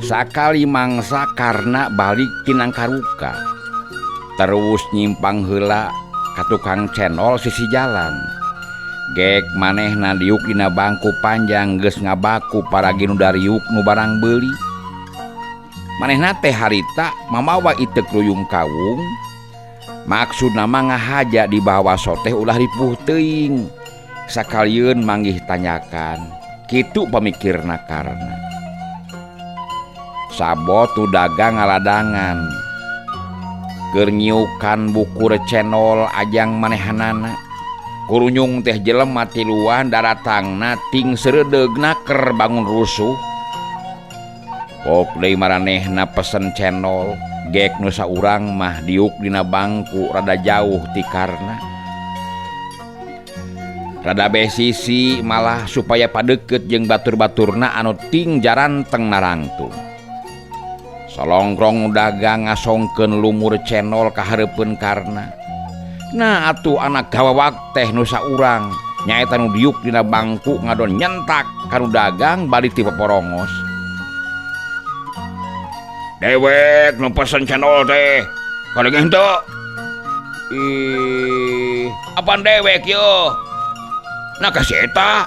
Sakali mangsa karena balik ti Nangkaruka. Terus nyimpang heula ka tukang cenol sisi jalan. Gek manehna diuk dina bangku panjang geus ngabaku paragi nu dariuk nu barang beuli. Manehna teh harita mamawa itek ruyung kawung. Maksudna mah ngahaja dibawa soteh ulah ripuh teuing. Sakalieun manggih tanyakan. Kitu pamikirna karna. Sabot tu dagang ngaladangan. Keur nyiukan bukur cenol ajang manehanana. Kurunyung teh jelema tiluan daratangna ting seureudeg naker bangun rusuh. Pok deui maranehna pesen cenol, gek nu saurang mah diuk dina bangku rada jauh ti karna. Rada beh sisi malah supaya padeukeut jeung batur-baturna anu ting jaranteng narangtung. Solongkrong nu dagang ngasongkeun lumur cenol ka hareupeun karna. Nah atuh anak gawawak teh nu saurang nyaeta nu diuk dina bangku ngadon nyentak ka nu dagang bari ti poporongos. Dewek nu pesen cendol teh kadenge henteu? Ih, apaan dewek yeuh? Nah ka si eta.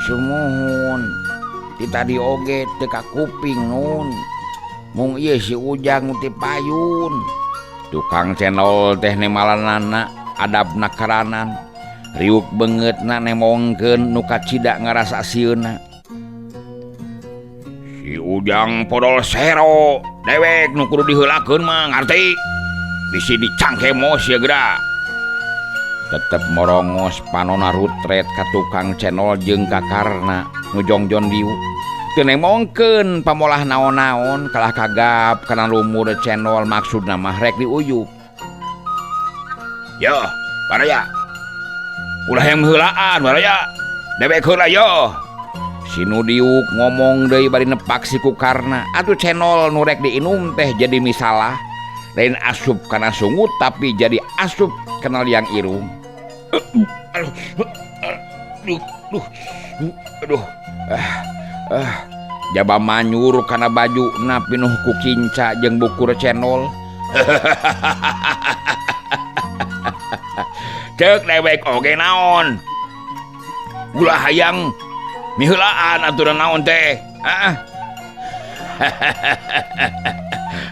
Sumuhun ti tadi oge teu ka kuping nun. Mung ieu si Ujang nu ti payun. Tukang cendol teh nemalanana adabna karanan. Riuk beungeutna nemongkeun nu kacida ngarasa sieunna. Si Ujang podol sero, dewek nu kudu diheulakeun mah ngarti. Bisi dicangkemos ya geura. Tetep morongos panona rutret ka tukang cenol jeung ka karna nu jongjon diuk. Teu nemongkeun pamolah naon-naon kalah kagap kana lumur cenol maksudna mah rek diuyup. Yo, baraya. Ulah yang heulaan baraya. Dewek heula yo. Si nu diuk ngomong deui bari nepak siku karna. Atuh cenol nu rek diinum teh jadi misalah. Lain asup kana sungut tapi jadi asup kana liang irung. Aduh, aduh, aduh, aduh. Jaba manyur kana baju na pinuh ku kinca jeung bukur cenol. Ceuk dewek oge naon? Ulah hayang miheulaan aturan naon teh? Heeh.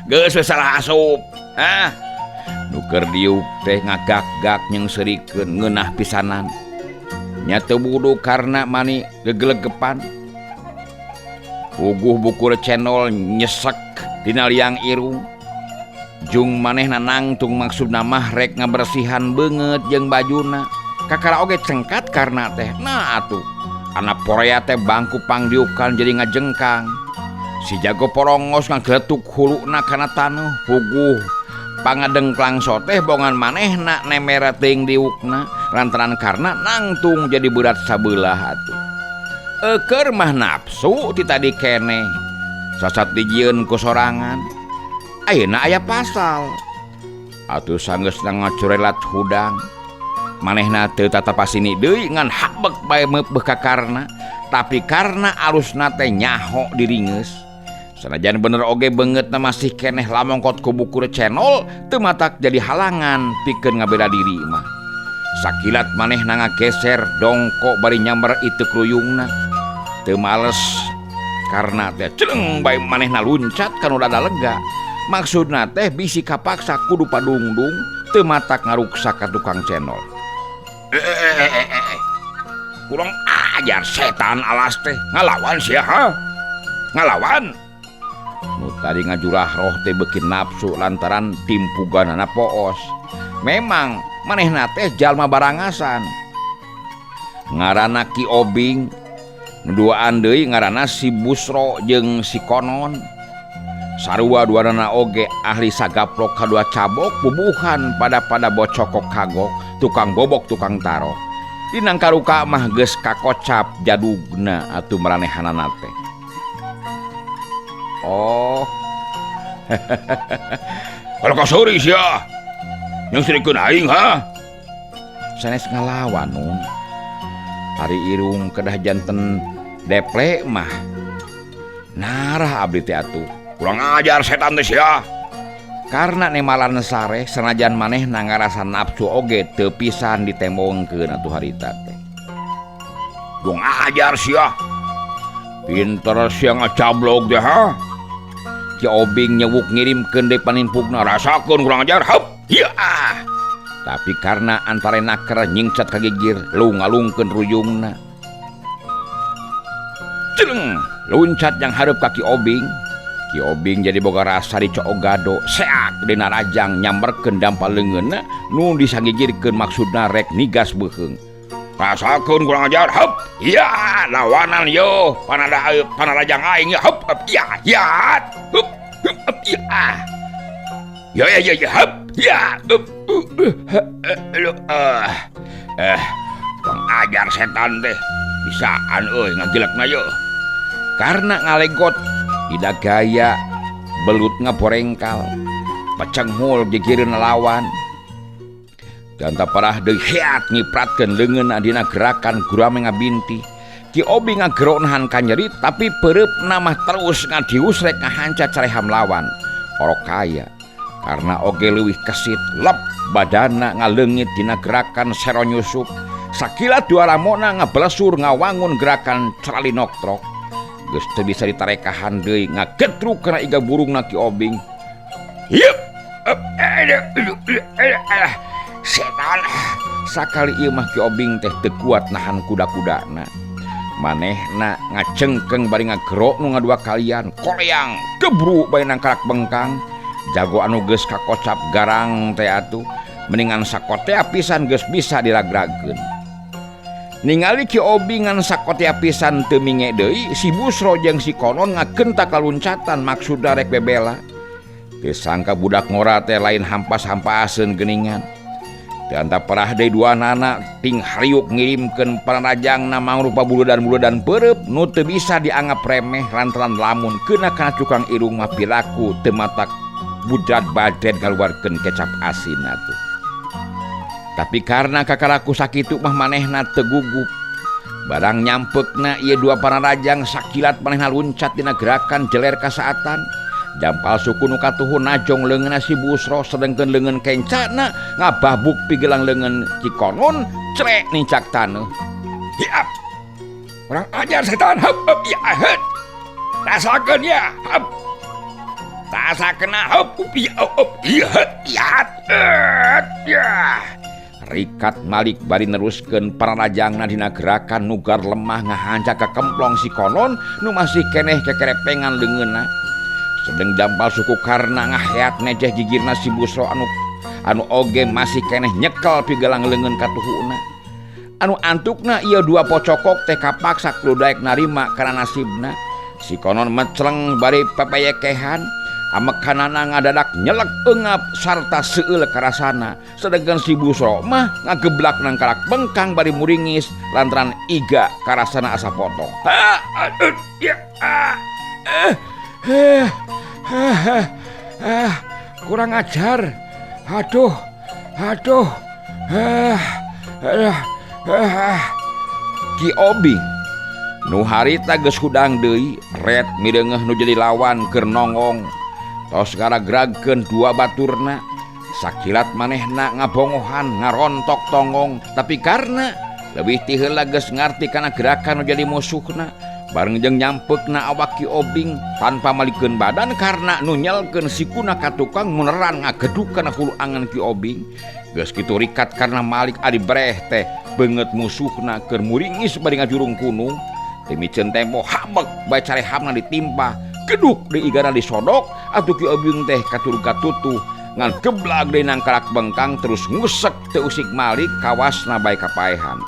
Geus we salah asup. Hah? Nu keur diuk teh ngagak-gak nyeungseurikeun ngeunah pisanan. Nya teu wudu karna mani gegelegepan. Puguh bukur cenol nyesek dina liang irung. Jung manehna nangtung maksudna mah rek ngabersihan beungeut jeung bajuna. Kakara oge cengkat karna teh. Nah atuh. Anak porea teh bangku pangdiukan jadi ngajengkang. Si jago porongos ngageletuk huluna kana taneuh. Puguh pangadengklang soteh bongan manehna nemera teuing diukna lantaran karna nangtung jadi berat sabelah atuh. Eukeur mah nafsu ti tadi keneh. Sasat dijieun ku sorangan. Ayeuna aya pasal. Atuh sanggeusna ngacurelat hudang. Manehna teu tatapasini deui ngan habek bae meupeuh ka karna, tapi karna alusna teh nyaho diringeus. Sanajan bener oge beungeutna masih keneh lamongkot ku bukur cenol teu matak jadi halangan pikeun ngabela diri mah. Sakilat manehna ngageser dongko bari nyamber itu kruyungna. Teu males karna teh celeng bae manehna luncat kana dada lega. Maksudna teh bisi kapaksa kudu padungdung teu matak ngaruksak ka tukang cenol. Kurang ajar setan alas teh ngalawan sia ha? Ngalawan. Nu tadi ngajurah roh teh beuki nafsu lantaran timpuganana poos. Memang manehna teh jalma barangasan. Ngaranna Ki Obing, nu duaan deui ngaranna si Busro jeung si Konon. Sarua duanana oge ahli sagaplok kadua cabok bubuhan pada-pada bocokok kagok, tukang bobok tukang tarok. Di Nangkaruka mah geus kakocap jadugna atuh maranehanana teh. Oh. Kalau kasuri sia. Yang sirikeun aing ha? Sanes ngalawan nun. Ari irung kedah janten deple mah. Narah abdi teh atuh. Kurang ajar setan teh sia. Karena nemalan sareh sanajan manehna ngarasa nafsu oge teu pisan ditembongkeun atuh harita teh. Kurang ajar sia. Pinter sia ngacablog teh ha. Ki Obing nyewuk ngirimkeun deui panimpugna rasakeun kurang ajar. Hup. Ya. Tapi karena antara naker nyingcat ka gigir lu ngalungkeun ruyungna. Celeng, loncat yang hareup ka Ki Obing. Ki Obing jadi boga rasa dicook gado, seak dina rajang nyamberkeun dampal leungeunna nu disagigirkeun maksudna rek nigas beuheung. Rasakeun kurang ajar. Hup. Ya, lawanan yo panada panarajang aing ya. Hup, hup, ya, ya. Hup, hup, hup, ya. Ya ya ya ya hup. Ya. Hup, lu kurang ajar setan teh. Bisaan euy ngagilekna ye. Karena ngalegot tidak gaya belut ngaborengkal pecenghul gigireun lawan. Dan tak parah deui heat ngipratkeun leungeunna dina gerakan gurame ngabinti. Ki Obing ngagero nahan kanyeri tapi peureupna mah terus ngadius rek ngahanca careham lawan. Orok kaya karena oge leuwih kesit lep badana ngaleungit dina gerakan sero nyusup. Sakilat dua ramona ngablesur ngawangun gerakan ceralinoktrok. Geus teu bisa ditarekahan deui ngagetruk kana iga burungna Ki Obing. Hieup. Setan. Sakali ieu mah Ki Obing teh teu kuat nahan kuda-kudana. Manehna ngacengkeng bari ngagerok nu ngadua kalian koleang gebru bae nangkarak bengkang. Jago anu geus kakocap garang teh atuh mendingan sakotea pisan geus bisa diragragkeun. Ningali Ki Obing ngan sakotea pisan teu minge deui, si Busro jeung si Konon ngagentak laluncatan maksudna rek bebela. Teu sangka budak ngora teh lain hampas-hampaseun geuningan. Teu antap parah deui dua nana ting hariuk ngirimkeun panarajangna mangrupa buludan-buludan peureub nu teu bisa dianggap remeh lantaran lamun keuna kana cukang irung mah piraku teu matak budrat badret ngaluarkeun kecap asin atuh. Tapi karena kakaraku sakitu mah manehna teu gugup. Barang nyampekna ieu dua panarajang sakilat manehna luncat dina gerakan jeler kasaatan. Dampal suku nu katuhu najong leungeunna si Busro sedengkeun leungeun kencana ngabahbuk pigelang leungeun Ki Konon crek nincak taneuh. Hiap. Kurang ajar setan. Hup, hup, ya, heut. Rasakeun ya. Hup. Rasakeun hup, hup, ya, hup, ya, heut, ya, heut, ya. Rikat Malik bari neruskeun panarajangna dina gerakan nugar lemah ngahanca ka kemplong si Konon nu masih keneh kekerepengan leungeunna. Sedeng dampal suku karna ngaheat nejeh gigirna si Busro anu oge masih keneh nyekel pigelang leungeun katuhuna. Anu antukna ieu dua pocokok teh kapaksa kudu daek narima kana nasibna. Si Konon mecleng bari pepeyekehan, amekanana ngadadak nyelek eungap sarta seueul karasana. Sedengkeun si Busro mah ngageblak nangkalak bengkang bari muringis lantaran iga karasana asa potong. Ha, ya, ah, eh, eh, eh, eh, kurang ajar. Aduh, aduh, eh, eh, eh. Ki Obing nu harita geus hudang deui ret mideungeuh nu jadi lawan keur nongong. Tos ngaragragkeun dua baturna. Sakilat manehna ngabongohan ngarontok tonggong, tapi karena leuwih ti heula geus ngarti kana gerakan nu jadi musuhna. Bareng jeung nyampekna awak Ki Obing tanpa malikeun badan karena nu nyelkeun sikuna ka tukang muneran ngageduk kana hulu angan Ki Obing. Geus kitu rikat karena Malik ari breh teh beungeut musuhna keur muringis bari ngajurung kunung. Teu miceun tempo habek bae carehamna ditimpa, geduk deui igana disodok atuh Ki Obing teh katurug katutuh ngan geblag deui nangkalak bengkang terus ngusek teu usik Malik kawasna bae kapaehan.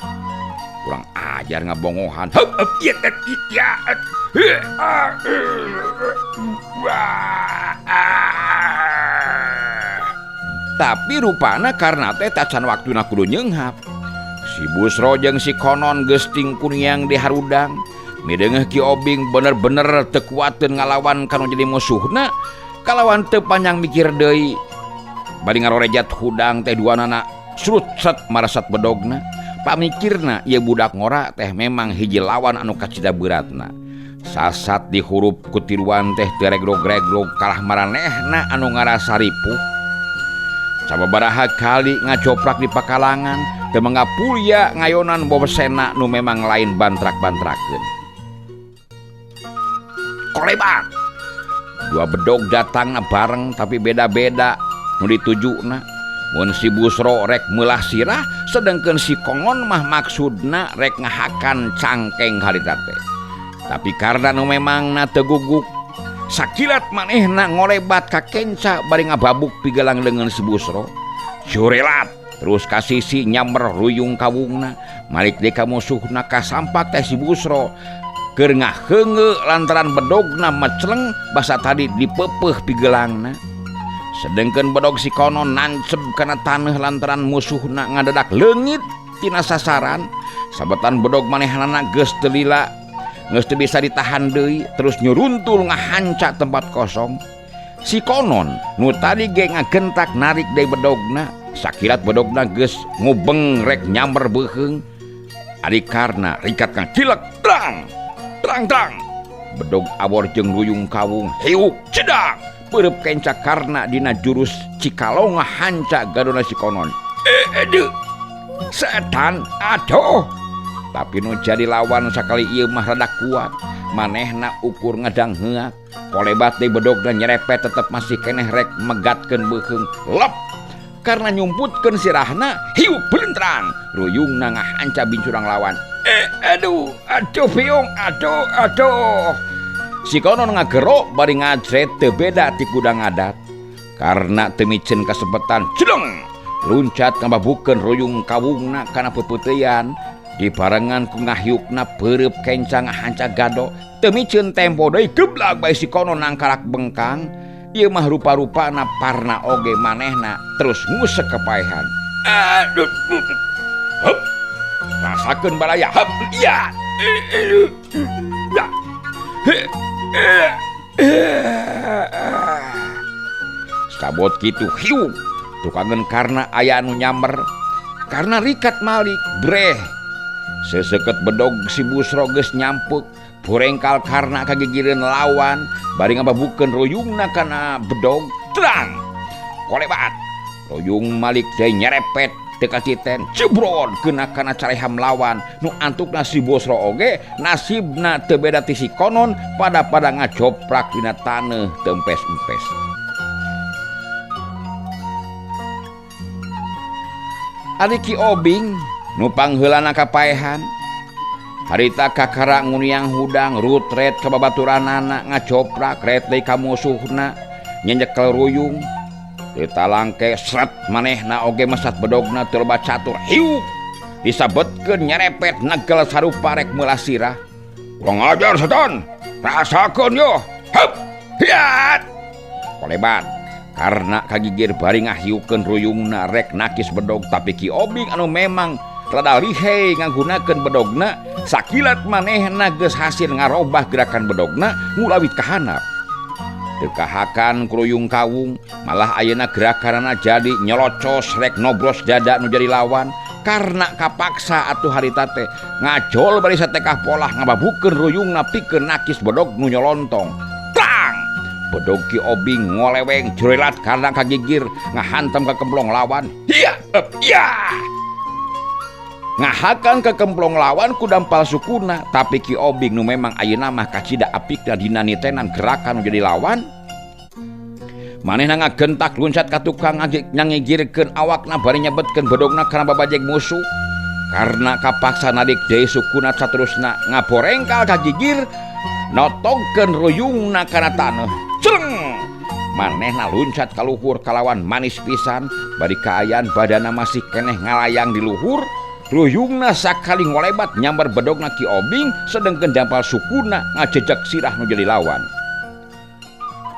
Kurang ajar ngabongohan. Hup, hup, ya, ya, ya, Tapi rupana karena teh tacan waktuna kudu nyeunghap. Si Busro jeung si Konon geus tingkuniang di harudang. Mideungeuh Ki Obing bener-bener teu kuateun ngalawan kanu jadi musuhna, kalawan teu panjang mikir deui. Bari ngarorejat hudang teh duanana srut set marasat bedogna. Pamikirna ieu budak ngora teh memang hiji lawan anu kacida beratna. Sasat dihurup ku tiluan teh teu regrog-regrog kalah maranehna anu ngarasa ripuh. Sababaraha kali ngacoprak di pakalangan teu mangga pulya ngayonan bobesena nu memang lain bantrak-bantrakeun. Kolebat. Dua bedog datang bareng tapi beda-beda nu ditujuna. Mun si Busro rek meulah sirah, sedengkeun si Kongon mah maksudna rek ngahakan cangkeng harita teh. Tapi karena nu memangna teu guguk, sakilat manehna ngolebat ka kenca bari ngababuk pigelang leungeun si Busro. Curelat terus ka sisi nyamber ruyung kawungna, malik deui ka musuhna kasampak teh si Busro. Keur ngaheungeu lantaran bedogna meceleng basa tadi dipeupeuh pigelangna. Sedengkeun bedog si Konon nancep kana taneuh lantaran musuhna ngadadak leungit tina sasaran. Sabetan bedog manehanana geus teu lila, geus teu bisa ditahan deui, terus nyuruntul ngahanca tempat kosong. Si Konon nu tadi ge ngagentak narik deui bedogna, sakilat bedogna geus ngubeng rek nyamber beuheung. Ari karna rikat kang cilek trang trang trang. Bedog awor jeung ruyung kawung hiuk cedak. Peureub kenca karna dina jurus Cikalong ngahanca gadona si Konon. Aduh, setan, aduh. Tapi nu jadi lawan sakali ieu mah rada kuat. Manehna ukur ngadang heuak. Kolebat deui bedogna nyerepet tetep masih keneh rek megatkeun beuheung. Lep. Karena nyumputkeun sirahna hiuk belentrang. Ruyungna ngahanca bincurang lawan. Aduh, aduh piung, aduh, aduh. Si Konon ngagerok bari ngajret teu beda ti kuda ngadat. Karena teu miceun kasempetan, jeleng luncat ngababukeun ruyung kawungna kana peupeuteuyan. Dibarengan ku ngahiukna peureub kenca ngahanca gado. Teu miceun tempo deui geblag bae si Konon nangkarak bengkang. Ieu mah rupa-rupana parna oge manehna terus ngusek kapaehan. Aduh, hup. Rasakeun balaya, hup, iya. Ya. Sabot kitu hiuk tukangeun karna aya anu nyamber. Karena rikat malik breh. Seseukeut bedog si Busro geus nyampek, burengkal karna kagigireun lawan bari ngababukeun ruyungna kana bedog terang. Kolebat. Ruyung malik teh nyerepet teu kaciten, jebrod kena kana careham lawan nu antukna si Busro oge nasibna teu beda ti si Konon pada-pada ngacoprak dina taneuh teu empes-empes. Ari Ki Obing nu pangheulana kapaehan harita kakara nguniang hudang rutret ka babaturanana ngacoprak ret deui ka musuhna nyenyekel ruyung. Teu talangke sret manehna oge mesat bedogna teu loba catur hiuk disabetkeun nyerepet negel sarupa rek meulah sirah. Urang ajar setan, rasakeun yo. Hup, hiat. Kolebat karena kagigir bari ngahiukeun ruyungna rek nakis bedog, tapi Ki Obing anu memang rada lihai ngagunakeun bedogna sakilat manehna geus hasil ngarobah gerakan bedogna ngulawit ka handap. Teu kahakan kuruyung kawung, malah ayeuna gerakanana jadi nyelocos rek nobros dada nu jadi lawan. Karena kapaksa atuh harita teh ngajol bari satekah polah ngababukeun ruyungna pikeun nakis bedog nu nyolontong. Tang! Bedog Ki Obing ngoleweng jurelat karena kagigir ngahantam ka kemplong lawan. Hiya, ep, ya. Ngahakan ke kemplong lawan ku dampal sukuna, tapi Ki Obing nu memang ayeuna mah kacida apikna dina nitenan gerakan nu jadi lawan. Manehna ngagentak luncat ka tukang ngangigirkeun awakna bari nyebetkeun bedogna kana babajeg musuh. Karena kapaksa nadik deui sukuna saterusna ngaborengkal kagigir notogkeun ruyungna kana taneuh. Celeng! Manehna luncat ka luhur kalawan manis pisan, bari kaayaan badana masih keneh ngalayang di luhur. Ruyungna sakali ngolebat nyamber bedogna Ki Obing, sedengkeun dampal sukuna ngajejek sirah nu jadi lawan.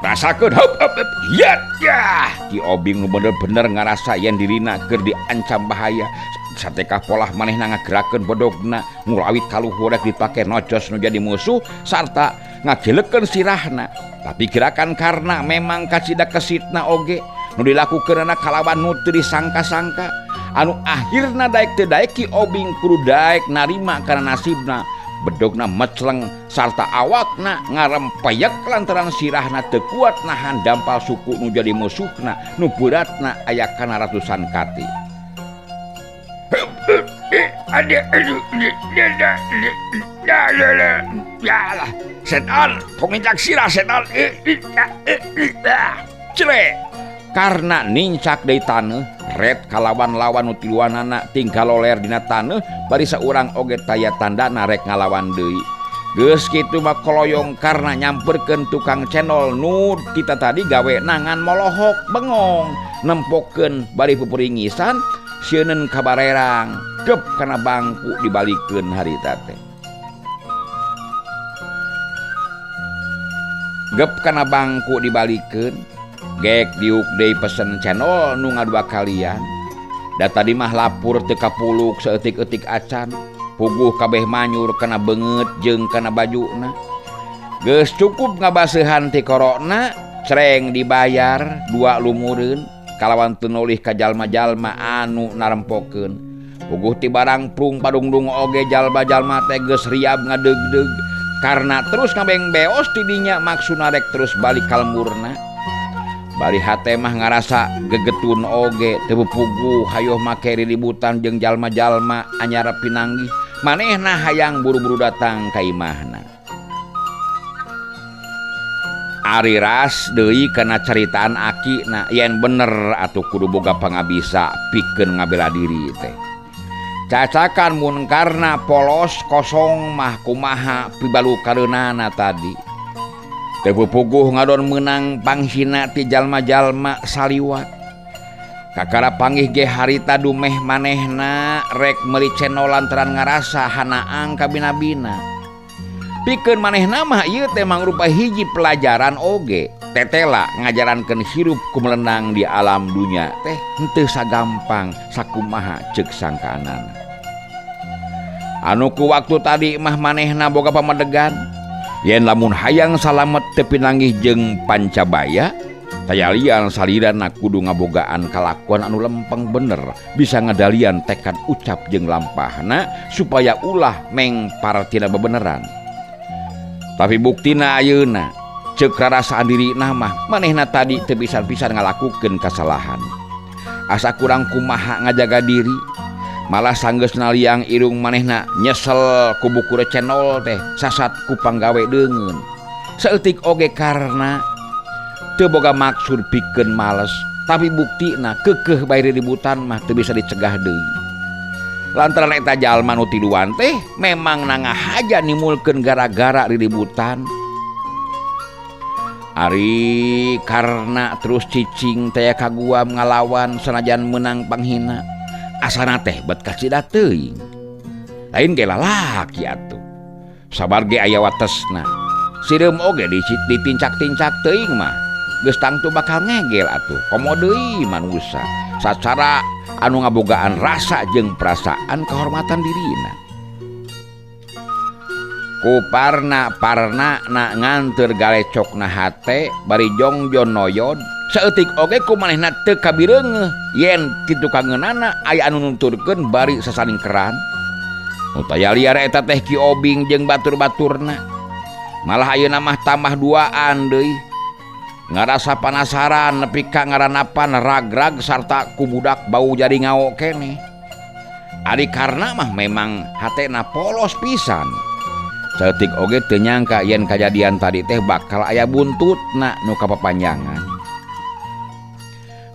Rasakeun hup hup hup yat yah. Ki Obing nu bener-bener ngarasa yen dirina keur diancam bahaya. Satekah polah manehna ngagerakeun bedogna ngulawit ka luhur rek dipake nocos nu jadi musuh sarta ngagilekeun sirahna. Tapi gerakan karna memang kacida kesitna oge. Nu dilakukeunana kalawan nu teu disangka-sangka anu akhirna daek teu daek Ki Obing kudu daek narima kana nasibna. Bedogna mecleng sarta awakna ngarempeyek lantaran sirahna teu kuat nahan dampal suku nu jadi musuhna nu beratna aya kana ratusan kati. Setan, tong nincak sirah setan. Cele. Karena nincak deui taneuh, ret kalawan-lawan nu tiluanana tinggal loler dina taneuh bari saurang oge taya tandana rek ngalawan deui. Geus kitu mah koloyong karena nyamperkeun tukang cendol nu kita tadi gawe nangan molohok bengong nempokeun bari puperingisan sieuneun kabarerang gep kana bangku dibalikeun harita teh. Gep kana bangku dibalikeun gek diuk deui pesen cendol nu ngadua kalian. Da tadi mah lapur teu kapuluk saeutik-eutik acan. Puguh kabeh manyur kana beungeut jeung kana bajuna. Geus cukup ngabaseuhan ti korona, cereng dibayar dua lumureun kalawan teu nolih ka jalma-jalma anu narempokeun. Puguh ti barang prung padungdung oge jalma-jalma teh geus riab ngadeugdeug karena terus ngabeng beos ti dinya maksudna rek terus balik ka lemburna. Bari hate mah ngarasa gegetun oge teu puguh hayoh make riributan jeung jalma-jalma anyar pinanggih manehna hayang buru-buru datang ka imahna. Ari ras deui kana caritaan akina yen bener atuh kudu boga pangabisa pikeun ngabela diri teh. Cacakan mun karna polos kosong mah kumaha pibalukareunana tadi. Teu puguh ngadon meunang panghina ti jalma-jalma saliwat. Kakara panggih ge harita dumeh manehna rek meuli cendol lantaran ngarasa hanaang kabina-bina. Pikeun manehna mah ieu teh mangrupa hiji pelajaran oge. Tetela ngajarankeun hirup kumelenang di alam dunya teh henteu sagampang sakumaha ceuk sangkaanana. Anu ku waktu tadi mah manehna boga pamedegan. Yen lamun hayang salamet teu pinanggih jeung pancabaya, tayalian salirana kudu ngabogaan kalakuan anu lempeng bener, bisa ngadalian tekad ucap jeung lampahna supaya ulah mengpar tina bebeneran. Tapi buktina ayeuna ceuk rarasaan dirina mah manehna tadi teu pisan-pisan ngalakukeun kasalahan. Asa kurang kumaha ngajaga diri, malah sanggeus naliang irung manehna nyesel ku buku cendol teh sasat ku panggawe deungeun. Saeutik oge karena teu boga maksud pikeun males, tapi buktina keukeuh bae riributan mah teu bisa dicegah deui. Lantaran eta jalma nu tiluan teh memang nangahaja nimulkeun gara-gara riributan. Ari karena terus cicing teh kaguam ngalawan sanajan meunang panghina. Asana teh bet kacida teuing. Lain ge lalaki atuh. Sabar ge aya watesna. Sireum oge ditincak-tincak teuing mah. Geus tangtu bakal ngegel atuh. Komo deui manusa. Sacara anu ngabogaan rasa jeung perasaan kehormatan dirina. Ku parna-parna na nganteur galecokna hate bari jongjon noyod. Saeutik oge ku manehna teu kabireungeuh yen kitu kangeunana aya anu nuturkeun bari sasaling keran. Nu taya liar eta teh Ki Obing jeung batur-baturna. Malah ayeuna mah tambah duaan deui. Ngarasa panasaran nepi ka ngaranapan rag-rag sarta ku budak bau jadi ngao keneh. Ari karna mah memang hatena polos pisan. Saeutik oge teu nyangka yen kajadian tadi teh bakal aya buntutna nu kapapanjangan.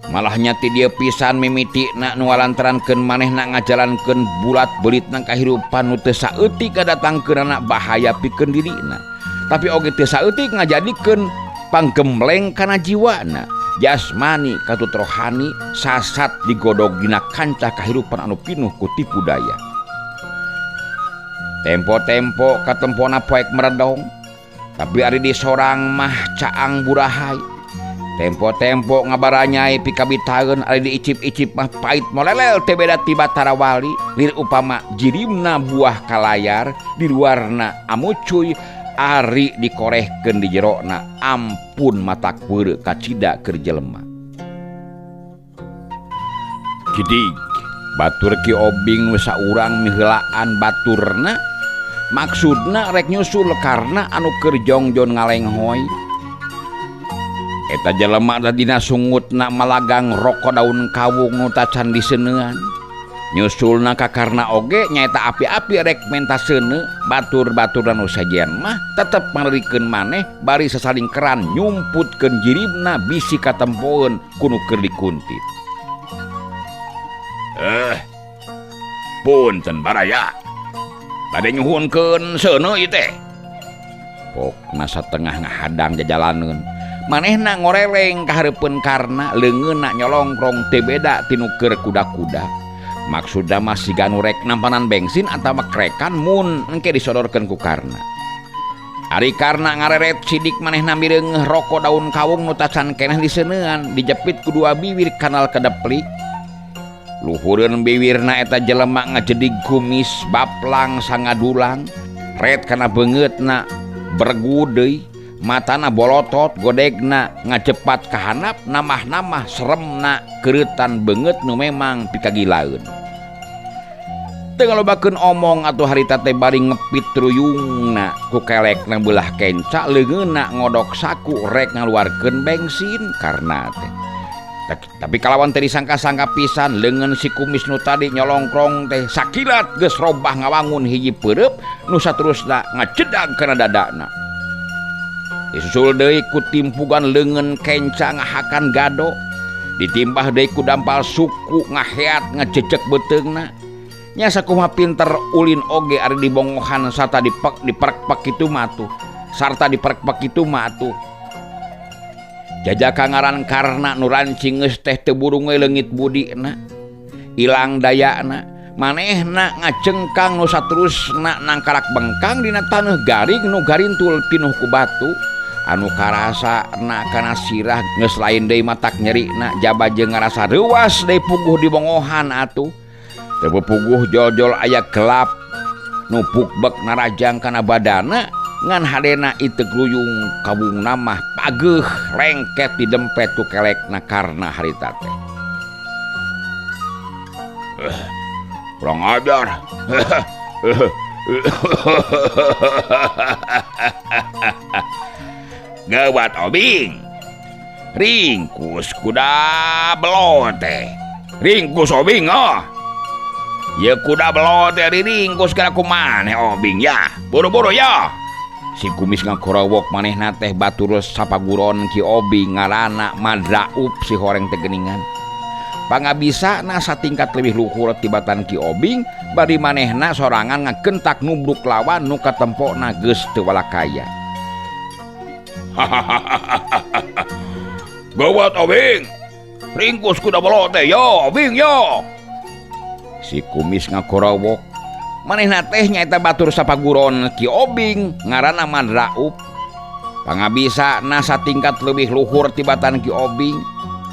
Malahnya ti dieu pisan mimitina nu ngalantarankeun manehna ngajalankeun bulat beritna kahirupan nu teu saeutik kadatangkeunana bahaya pikeun dirina. Tapi oge teu saeutik ngajadikeun panggembleng kana jiwana, jasmani katut rohani sasat digodog dina kancah kahirupan anu pinuh ku tipu daya. Tempo-tempo katempona poek meredong, tapi ari di sorang mah caang burahai. Tempo-tempo ngabaranyai pikabitaeun ari diicip-icip mah pait molelel teu beda ti Batara Wali, lir upama jirimna buah kalayar di luarna amucuy ari dikorehkeun di jerona ampun matak weureu kacida keur jelema. Kidig batur Ki Obing nu saurang miheulaan baturna maksudna rek nyusul karna anu keur jongjon ngalenghoy. Eta jelema dina sungutna malagang roko daun kawung nu tacan diseuneuan. Nyusulna ka Karna oge nyaeta api-api rek menta seuneu batur-baturna nu sejen mah tetep ngalirikeun maneh bari sasaling keran nyumputkeun jiribna bisi katempoeun ku nu keur dikuntit. Punten baraya. Bade nyuhunkeun seuneu ieu teh. Pokna satengah ngahadang jajalaneun. Manehna ngoreleng ka hareupeun Karna leungeunna nyolongkrong teu beda ti nu keur kuda-kuda. Maksudna mah siga nu rek nampanan bensin atawa krekan mun engke disodorkeun ku Karna. Ari Karna ngareret sidik manehna mireungeuh roko daun kawung nu tacan keneh diseuneuan dijepit ku dua bibir kanal kedeplik. Luhureun biwirna eta jelema ngajedig kumis baplang sangadulang ret kana beungeutna beregu deui matana bolotot godegna ngajepat ka handap namah-namah seremna keureutan beungeut nu memang pikagilaeun. Teu ngalobakeun omong atuh harita teh bari ngepit ruyungna ku kelekna beulah kenca leungeunna ngodok saku rek ngaluarkeun bensin Karna teh. Tapi kalawan teh disangka-sangka pisan leungeun si kumis nu tadi nyolongkrong teh sakilat geus robah ngawangun hiji peureub nu saterusna ngajedag kana dadana. Disusul deui ku timpugan leungeun kenca ngahakan gado, ditimbah deui ku dampal suku ngaheat ngajejek beuteungna. Nya sakumaha pinter ulin oge ari dibongohan sarta dipek diperek-pek kitu mah atuh. Sarta diperek-pek kitu mah atuh. Jajaka ngaran Karna nu rancing geus teh teu burung we leungit budina. Ilang dayana, manehna ngacengkang nu saterusna nangkarak bengkang dina taneuh garing nu garintul pinuh ku batu. Anu karasa na kana sirah geus lain deui matak nyerina jaba jeung ngarasa reuas deui puguh dibongohan atuh. Teu puguh jol-jol aya gelap nu pukbek narajang kana badana ngan hadena ieu ruyung kawungna mah pageuh lengket didempet ku kelekna Karna harita teh. Kurang ajar. Gawat Obing. Ringkus kuda belo teh. Ringkus Obing oh. Ya kuda belo teh ringkus kana kumaneh Obing ya. Buru-buru ya. Si kumis ngakorowok manehna teh batur sapaguron Ki Obing ngaranna Madraup si horeng teh geuningan. Pangabisana satingkat leuwih luhur tibatan Ki Obing bari manehna sorangan ngagentak nubruk lawan nu katempona geus teu walakaya. Gawat Obing. Ringkus kuda belo teh yo Obing yo. Si kumis ngakorowok manehna teh nyaeta batur sapaguron Ki Obing ngaranna Madraup. Pangabisana satingkat leuwih luhur tibatan Ki Obing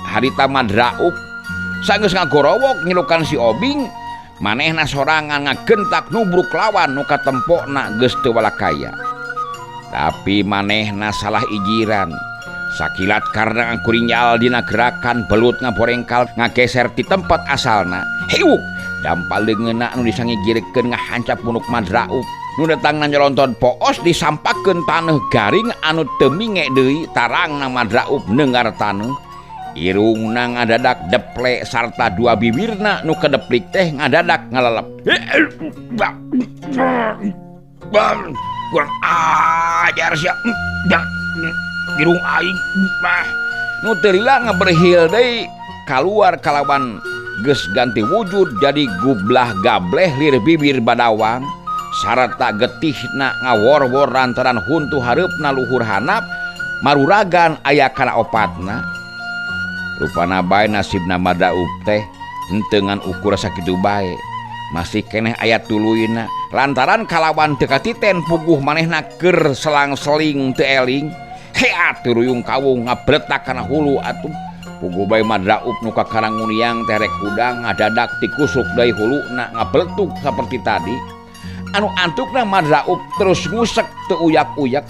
harita Madraup sanggeus ngagorowok nyilukan si Obing manehna sorangan ngagentak nubruk lawan nu katempona geus teu walakaya. Tapi manehna salah ijiran. Sakilat karna ngangkurinjal dina gerakan belut ngaborengkal ngageser ti tempat asalna. Hiuk dampal leungeunna anu disangigirkeun ngahancap punuk Madraup. Nu datangna nyolonton poos disampakeun taneuh garing anu teu minge deui tarangna Madraup neungar taneuh. Irungna ngadadak deple sarta dua bibirna nu kedeplik teh ngadadak ngalelep. Kurang ajar sia. Irung aing mah nu teu lila ngaberhil deui kaluar kalawan geus ganti wujud jadi gublah gableh lir bibir badawang sarta getihna ngawor-wor lantaran huntu hareupna luhur hanap maruragan aya kana opatna. Rupana bae nasibna Madraup teh henteu ngan ukur sakitu bae masih keneh aya tuluyna lantaran kalawan teu katiten puguh manehna keur selang-seling teu eling. Heat ruyung kawung ngabretak kana hulu atuh. Puguh bae Madraup nu kakarang nguniang teh rek hudang ngadadak tikusuk deui huluna ngabletuk saperti tadi. Anu antukna Madraup terus ngusek teu uyak-uyak.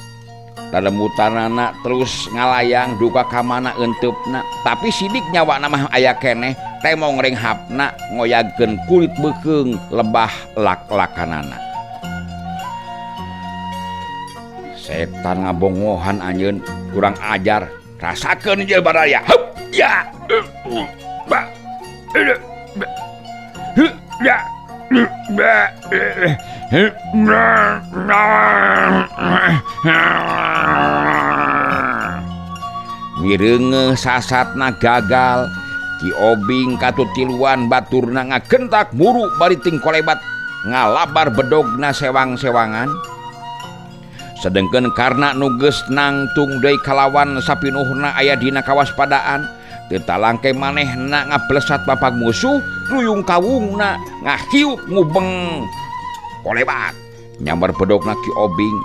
Lalemutanana terus ngalayang duka ka mana enteupna, tapi sidik nyawana mah aya keneh temong renghapna ngoyagkeun kulit beukeung lebah lak-lakanana. Setan ngabongohan anjeun kurang ajar, rasakeun ieu baraya. Hup ya. Ba. Ya. Mireungeuh sasatna gagal, Ki Obing katut tiluan baturna ngagentak muru bari ting kolebat ngalabar bedogna sewang-sewangan. Sedengkeun Karna nu geus nangtung deui kalawan sapinuhna aya dina kawaspadaan, teu talangke manehna ngablesat bapak musuh, ruyung kawungna ngahiup ngubeng kolebat. Nyambar bedogna Ki Obing,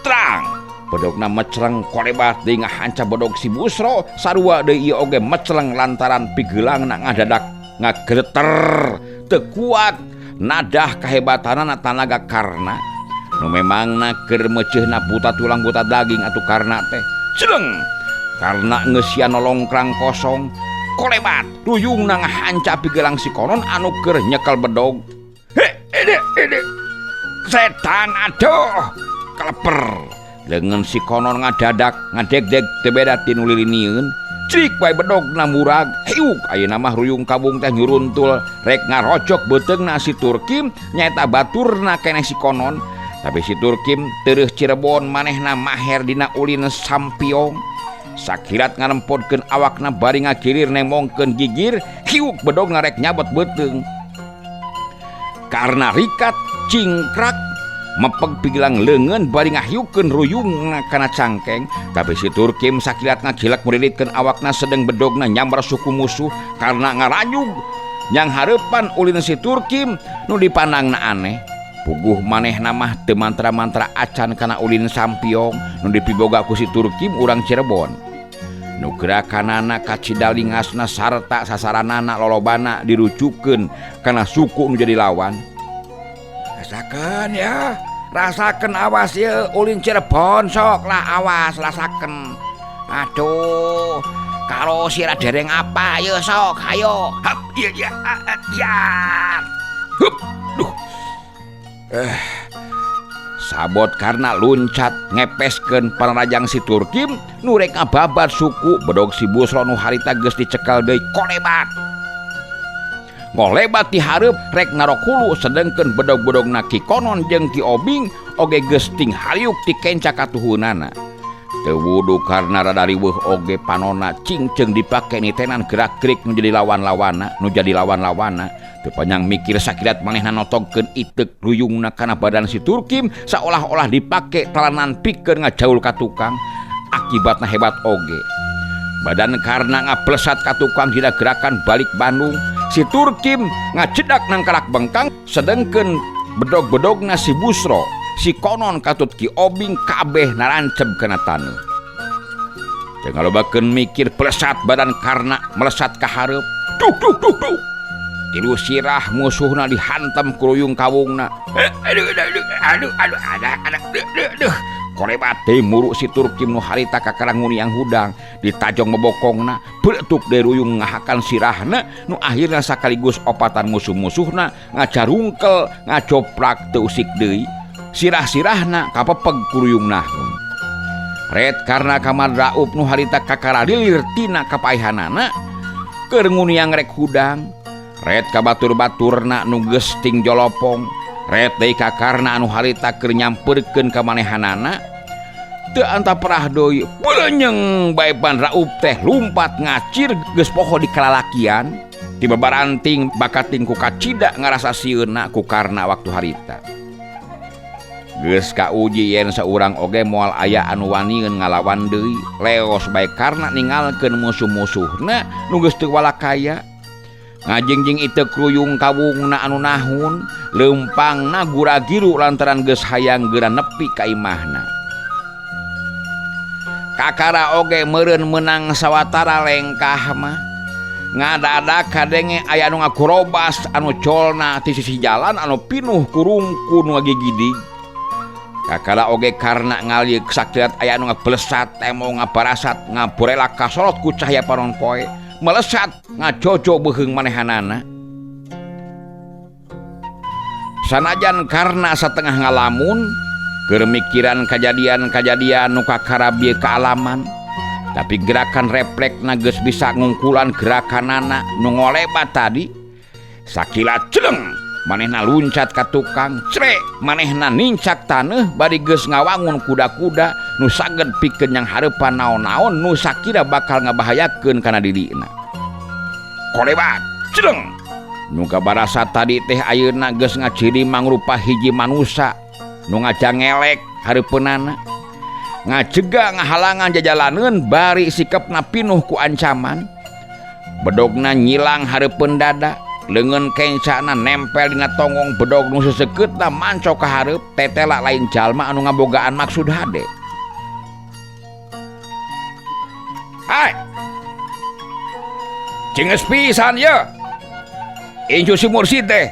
trang bedogna mecreng kolebat deui ngahanca bedog si Busro, sarua deui ieu oge mecreng lantaran pigeulangna ngadadak ngageter teu kuat nadah kahebatanana tanaga Karna. Nu memangna keur meuceuhna buta tulang buta daging atuh Karna teh. Celeng Karna ngeusian nolongkrang kosong kolebat ruyungna ngahanca pigelang si Konon anu keur nyekel bedog. He ini ini setan aduh keleper. Leungeun si Konon ngadadak ngadegdeg teu beda ti nu lilinieun. Crik bae bedogna murag hiuk ayeuna mah ruyung kabung teh nyuruntul rek ngarocok beuteungna si Turkim nyaeta baturna keneh si Konon. Tapi si Turkim tereuh Cirebon manehna maher dina ulin sampiong. Sakirat ngarempodkeun awakna bari ngakirir nemongkeun gigir, hiuk bedogna rek nyabet beuteung. Karna rikat cingkrak mepeg pigelang leungeun bari ngahiukeun ruyungna kana cangkeng, tapi si Turkim sakilat ngagilek murilitkeun awakna sedeng bedogna nyambar suku musuh karena ngaranyug nyang hareupan ulin si Turkim nu dipandangna aneh. Puguh manehna mah teu mantra-mantra acan kana ulin sampiong nu dipiboga ku si Turkim urang Cirebon. Nu gerakanana kacida lingasna sarta sasaranana lolobana dirucukeun kana suku nu jadi lawan. Rasakeun ya, rasakeun awas ye ulin Cirebon sok lah awas rasakeun. Aduh, kalau sira dereng apa ye sok hayo. Hap ya ya ya. Hup, duh. Sabot Karna luncat ngepeskeun panarajang si Turkim nu rek ngababat suku bedog si Busro nu harita geus dicekal deui kolebat. Ngolebat ti hareup rek ngarok hulu sedengkeun bedog-bedogna Ki Konon jeung Ki Obing oge geus ting hariuk ti kenca katuhunana. Teu wudu Karna rada riweuh oge panona cingceung dipake nitenan gerak-gerik nu jadi lawan-lawana nu jadi lawan-lawana. Teu panjang mikir sakilat manehna notogkeun iteuk ruyungna kana badan si Turkim saolah-olah dipake talenan pikeun ngajaul ka tukang. Akibatna hebat oge. Badan Karna ngablesat ka tukang dina gerakan balik Bandung. Si Turkim ngajedak nangkalak bengkang sedengkeun bedog-bedogna si Busro, si Konon katut Ki Obing kabeh naranceb kana taneuh. Teu ngalobakeun mikir plesat badan Karna melesat ka hareup. Duh duh duh duh. Tilu sirah musuhna dihantam ku ruyung kawungna. Aduh aduh aduh aduh aduh aduh aduh aduh. Kolebat deui muru si Turkim nu harita kakara nguniang hudang ditajong bobokongna beuletuk deui ruyung ngahakan sirahna nu akhirna sakaligus opatan musuh-musuhna ngacarungkel ngacoprak teu usik deui. Sirah-sirahna kapepeg ku ruyung nahun. Ret Karna kamar raup nu harita kakara lilir tina kapaihanana keur nguniang rek hudang. Ret ka batur-baturna nu geus ting jolopong. Ret deui ka Karna anu harita keur nyamperkeun ka manehanana. Teu antaperah deui beulenyeng bae ban raup teh lumpat ngacir geus poho di kalalakian. Ti babaranting bakating ku kacida ngarasa sieunna ku Karna waktu harita. Geus kauji yen saurang oge moal aya anu wanieun ngalawan deui. Leos bae Karna ningalkeun musuh-musuhna nu geus teu walakaya. Ngajingjing iteuk ruyung kawungna anu nahun, leumpangna gura-giru lantaran geus hayang geura nepi ka imahna. Kakara oge meureun meunang sawatara lengkah mah. Ngadadak kadenge aya anu ngagorobas anu colna ti sisi jalan anu pinuh kurungku nu ngagigidig. Kakala oge karna ngaliuk sakilat aya anu ngablesat temo ngabarasat ngaborelak kasorot ku cahaya panon poe melesat ngajojo beuheung manehanana. Sanajan karna satengah ngalamun keur mikiran kajadian-kajadian nu kakara bieu kaalaman, tapi gerakan refleksna geus bisa ngungkulan gerakanana nu ngolebat tadi. Sakilat celeng manehna luncat ka tukang, crek manehna nincak taneuh bari geus ngawangun kuda-kuda nu saged pikeun yang hareupan naon-naon nu sakira bakal ngabahayakeun kana dirina. Kolebat celeng nu kabarasa tadi teh ayeuna geus ngaciri mangrupa hiji manusa nu ngajangelek hareupeunana, ngajega ngahalangan jajalaneun bari sikepna pinuh ku ancaman. Bedogna nyilang hareupeun dada, leungeun kencana nempel dina tonggong bedog nu sesekeutna mancok ka hareup, tetela lain jalma anu ngabogaan maksud hade. Hai, cengeus pisan ye incu si mursid teh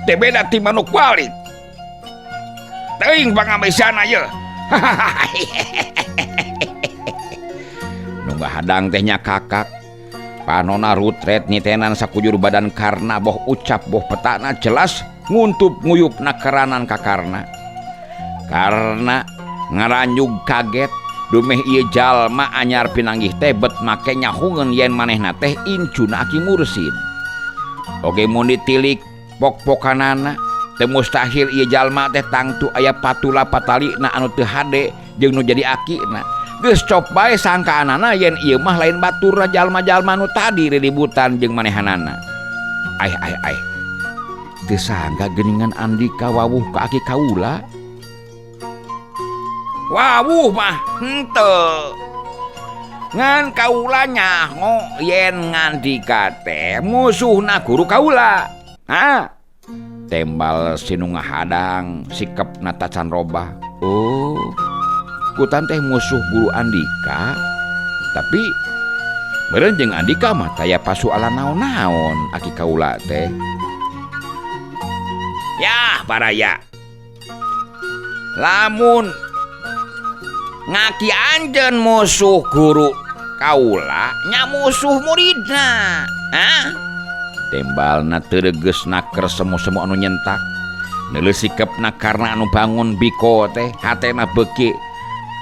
teu beda ti manuk walik. Teuing pangambesiana ye. Nu ngahadang teh nya kakak. Panona rutret nitenan sakujur badan karna boh ucap boh petana jelas nguntup nguyup nakeranan ka karna. Karna ngaranjug kaget dumeh ieu jalma anyar pinanggih teh bet make nyahungeun yen manehna teh incuna Aki Mursid. Oge mun ditilik pok-pokanana teu mustahil ieu jalma teh tangtu aya patula patalina anu teu hade jeung nu jadi akina. Geus cop bae sangkaanana yen ieu mah lain baturna jalma-jalma nu tadi riributan jeung manehanana. Ai ai ai. Teu sangka geuningan Andika wawuh ka aki kaula. Wawuh mah henteu. Ngan kaula nyaho yen Ngandika teh musuhna guru kaula. Ha? Tembal si nu ngahadang sikepna tacan robah. Oh, kutan teh musuh guru Andika. Tapi meureun jeung Andika mah taya pasualan naon-naon aki kaula teh. Yah, baraya. Lamun ngaki anjeun musuh guru kaula nya musuh muridna. Hah? Tembalna teu regeus naker semu-semu anu nyentak. Neuleuh sikepna karna anu bangun biko teh hatena beuki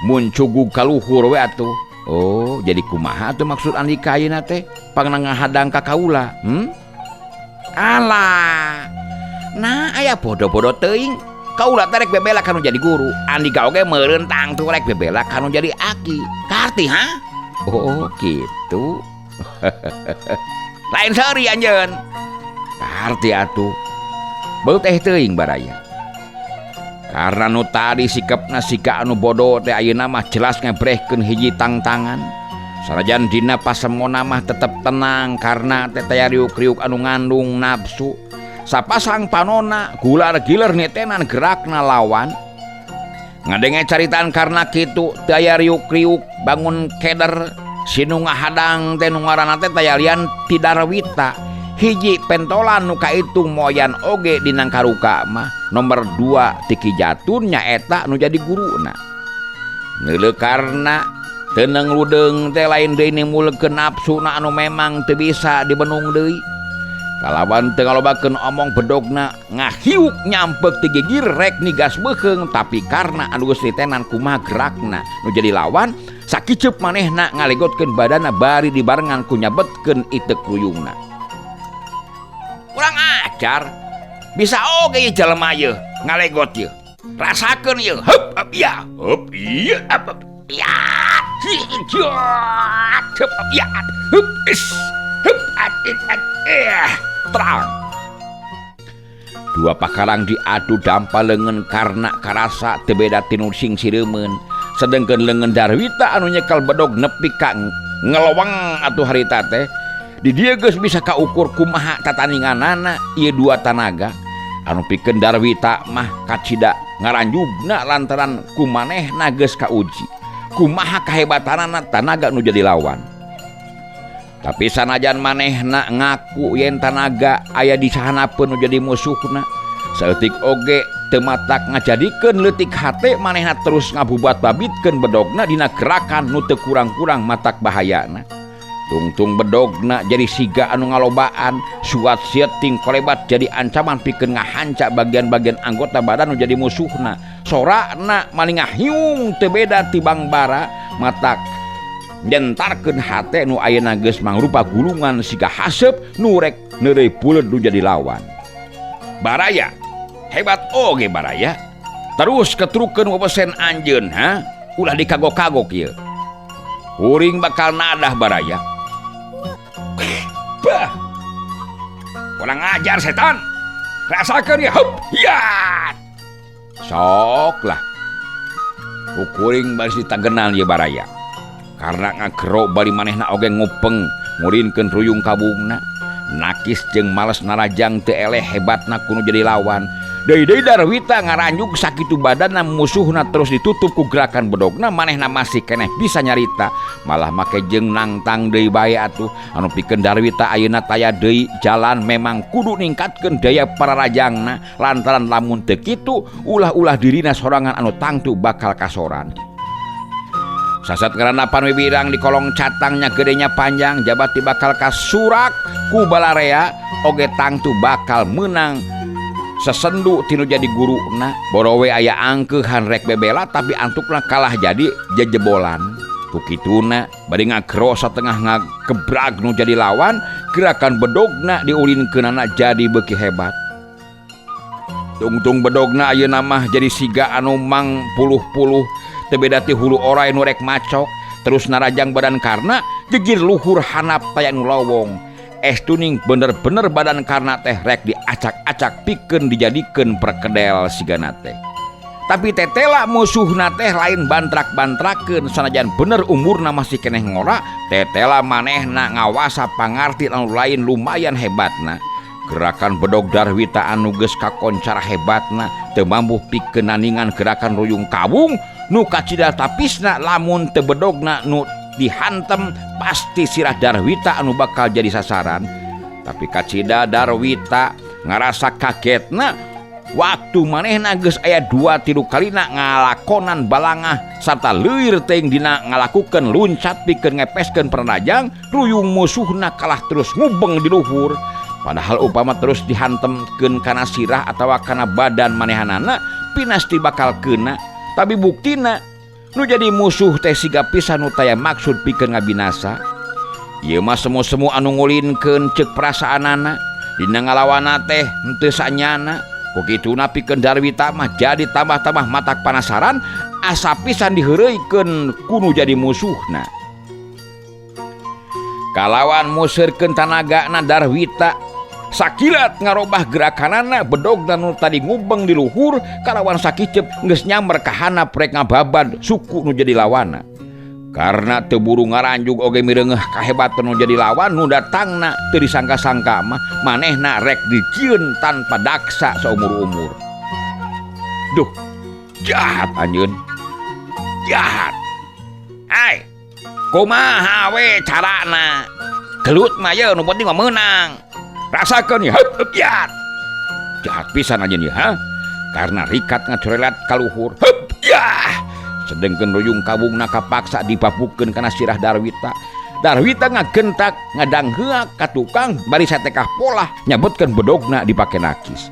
muncugug ka luhur we atuh. Oh, jadi kumaha atuh maksud Andika ayeuna teh pangna ngahadang ka kaula? Alah. Nah, aya bodo-bodo teuing. Kaula teh rek bebela kanu jadi guru. Andika oge meureun tangtu rek bebela kanu jadi aki. Kaarti ha? Oh, gitu. Lain seuri anjeun. Kaarti atuh. Beut teh teuing baraya. Karena nu tadi sikepna sika anu bodoh teh ayeuna mah jelas ngebrehkeun hiji tangtangan. Sanajan dina pasemona mah tetep tenang karena teh taya riuk-riuk anu ngandung nafsu. Sapasang panona gular giler nitenan gerakna lawan. Ngadenge caritaan karena kitu teu aya riuk-riuk bangun keder si nu ngahadang teh nu ngaranna teh taya lian ti Darwita. Hiji pentolan nu kaitung moyan oge dina karuka mah nomor 2 ti Ki Jatun nyaeta nu jadi guruna. Neuleuh karna teuneng ludeung teh lain deui nimbulkeun nafsuna anu memang teu bisa dibenung deui. Kalawan teu ngalobakeun omong bedogna ngahiuk nyampek ti gigir rek nigas beukeung, tapi karna anu geus nitenan kumaha gerakna nu jadi lawan sakiceup manehna ngalegotkeun badana bari dibarengan ku nyabetkeun iteuk ruyungna. Kurang ajar, bisa oge ieu jelema ieu ngalegot ieu. Rasakeun ieu. Hup, hup, iya. Hup, iya, hup, hup, iya. Hup, hup, iya. Hup, is. Hup, at, it, at, eh, terang. Dua pakarang diadu dampa leungeun karna karasa teu beda tinu sing sireumeun. Sedengkeun leungeun Darwita anu nyekel bedog nepi ka ngeleweng atuh harita teh. Di dieu geus bisa kaukur kumaha tataninganana ieu dua tanaga. Anu pikeun Darwita mah kacida ngaranjugna lantaran kumanehna geus kauji. Kumaha kahebatanana tanaga nu jadi lawan. Tapi sanajan manehna ngaku yen tanaga aya di sahanapeun nu jadi musuhna, Saeutik oge teu matak ngajadikeun leutik hate manehna terus ngabubat babitkeun bedogna dina gerakan nu teu kurang-kurang matak bahayana. Tungtung bedogna jadi siga anu ngalobaan, suat sieut ting kolebat jadi ancaman pikeun ngahanca bagian-bagian anggota badan nu jadi musuhna. Sorana maling ngahiung teu beda ti bangbara, matak nyentarkeun hate nu ayeuna geus mangrupa gulungan siga haseup nu rek neureuy puleud nu jadi lawan. Baraya, hebat oge baraya. Terus ketrukeun wewesen anjeun, ha? Ulah dikagok-kagok ieu. Kuring bakal nadah baraya. Bah. Kurang ajar setan. Rasakeun ya, hup, ya. Sok lah. Kuring baris ditagenal ieu baraya. Karena ngagero bari manehna oge ngupeng ngurinkeun ruyung kabungna. Nakis jeung males narajang teu eleh hebatna kuno jadi lawan. Deui-deui Darwita ngaranjug sakitu badanna musuhna terus ditutup ku gerakan bedogna manehna masih keneh bisa nyarita. Malah make jeung nangtang deui bae atuh. Anu pikeun Darwita ayeuna taya deui jalan memang kudu ningkatkeun daya pararajangna lantaran lamun teu kitu ulah-ulah dirina sorangan anu tangtu bakal kasoran. Sasat ngaranapan wiwirang di kolong catangnya gedenya panjang jabat bakal kasurak ku balarea oge tangtu bakal menang sesendu tinu jadi guruna. Borowe aya angkeuhan rek bebela tapi antukna kalah jadi jejebolan. Ku kituna bari ngagero satengah ngagebrag nu jadi lawan, gerakan bedogna diulinkeunana jadi beuki hebat. Tungtung bedogna ayeuna mah jadi siga anu mang puluh-puluh teu beda ti hulu oray nu rek macok, terus narajang badan Karna jejir luhur hanap taya nu lowong. Es tuning bener-bener badan Karna teh rek diacak-acak pikeun dijadikeun perkedel sigana teh. Tapi tetela musuhna teh lain bantrak-bantrakeun sanajan bener umurna masih keneh ngora, tetela manehna ngawasa pangarti anu lain lumayan hebatna. Gerakan bedog Darwita anu geus kakoncara hebatna teu mampu pikeun naningan gerakan ruyung kawung nu kacida tapisna lamun teu bedogna nu dihantem pasti sirah Darwita anu bakal jadi sasaran. Tapi kacida Darwita ngarasa kagetna waktu manehna geus aya 2-3 kalina ngalakonan balangah sarta leuir teuing dina ngalakukeun luncat pikeun ngepeskeun pernajang ruyung musuhna kalah terus ngubeng di luhur. Padahal upama terus dihantemkeun kana sirah atawa kana badan manehanana pinasti bakal kena. Tapi buktina nu jadi musuh teh siga pisan nu taya maksud pikeun ngabinasa. Ieu mah semu-semu anu ngulinkeun ceuk perasaanana dina ngalawana teh henteu sanyana. Ku kituna pikeun Darwita mah jadi tambah-tambah matak panasaran asa pisan diheureuykeun ku nu jadi musuhna. Kalawan museurkeun tanagana Darwita sakilat ngarobah gerakanana bedogna nu tadi ngubeng di luhur kalawan sakicep geus nyamber ka handap rek ngababad suku nu jadi lawana. Karena teu buru ngaranjug oge mireungeuh kahebatan nu jadi lawan nu datangna teu disangka-sangka mah manehna rek dijieun tanpa daksa saumur-umur. Duh, jahat anjeun. Jahat. Hai, kumaha we carana? Gelut mah ye nu penting mah meunang. Rasakeun ya, hup, hup, ya. Jahat pisan anjeun ya, ha? Karena rikat ngacorelat ka luhur. Hup, ya. Sedengkeun ruyung kawungna kapaksa dipapukeun kana sirah Darwita. Darwita ngagentak ngadangheak ka tukang bari satekah polah nyabetkeun bedogna dipake nakis.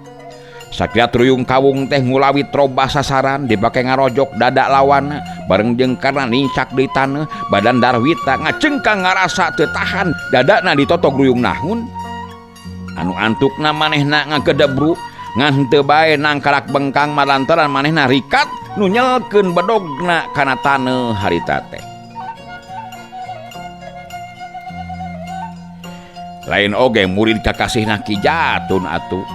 Sakilat ruyung kawung teh ngulawi trobah sasaran dipake ngarojok dada lawanna bareng jeung karena nincak deui taneuh badan Darwita ngacengkang ngarasa teu tahan dadana ditotog ruyung nahun. Anu antukna manehna ngagedebru ngan henteu bae nangkarak bengkang malantaran manehna rikat nu nyelkeun bedogna kana taneuh harita teh. Lain oge murid kakasihna Ki Jatun atuh.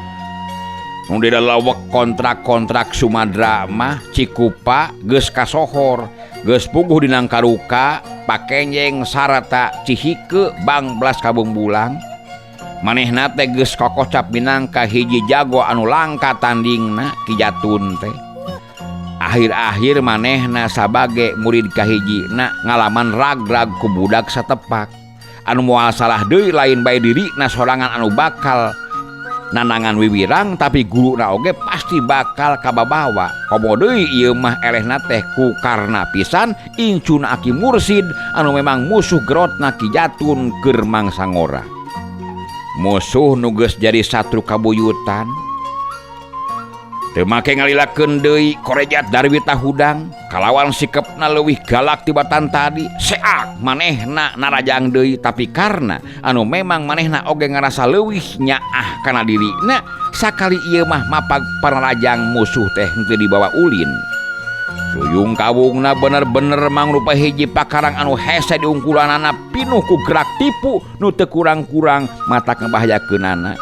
Nu dilalawek kontrak-kontrak Sumadra mah Cikupa geus kasohor, geus puguh di Nangkaruka, Pakenjeng sarta Cihike Bangbelas Kabungbulang. Manehna teh geus kokocap minangka hiji jago anu langka tandingna Ki Jatun teh. Akhir-akhir manehna sabage murid kahijina ngalaman rag-rag ku budak satepak. Anu moal salah deui lain bae dirina sorangan anu bakal Nanangan wiwirang tapi guruna oge pasti bakal kababawa. Komo deui ieu mah elehna teh ku Karna pisan incuna Aki Mursid anu memang musuh gerotna Ki Jatun keur mangsa ngora. Musuh nu geus jadi satru kabuyutan. Teu make ngalilakeun deui korejat Darwita hudang kalawan sikepna leuwih galak tibatan tadi. Seak manehna narajang deui tapi karena anu memang manehna oge ngarasa leuwih nyaah kana dirina sakali ieu mah mapag panarajang musuh teh henteu dibawa ulin. Ruyung kawungna bener-bener mangrupa hiji pakarang anu hese diungkulanana pinuh ku gerak tipu nu teu kurang-kurang matak ngabahayakeunana.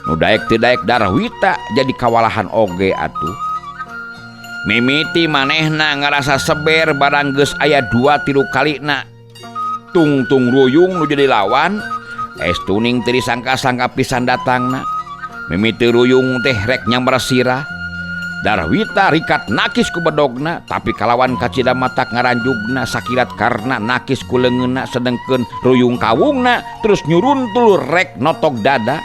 Nu daek teu daek Darwita jadi kawalahan oge atuh. Mimiti manehna ngarasa seber barang geus aya 2-3 kalina tungtung ruyung nu jadi lawan, estuning teu disangka-sangka pisan datangna. Mimiti ruyung teh rek nyamber sirah. Darwita rikat nakis ku bedogna tapi kalawan kacida matak ngaranjugna sakilat karena nakis ku leungeunna sedengkeun ruyung kawungna terus nyuruntul rek notok dada.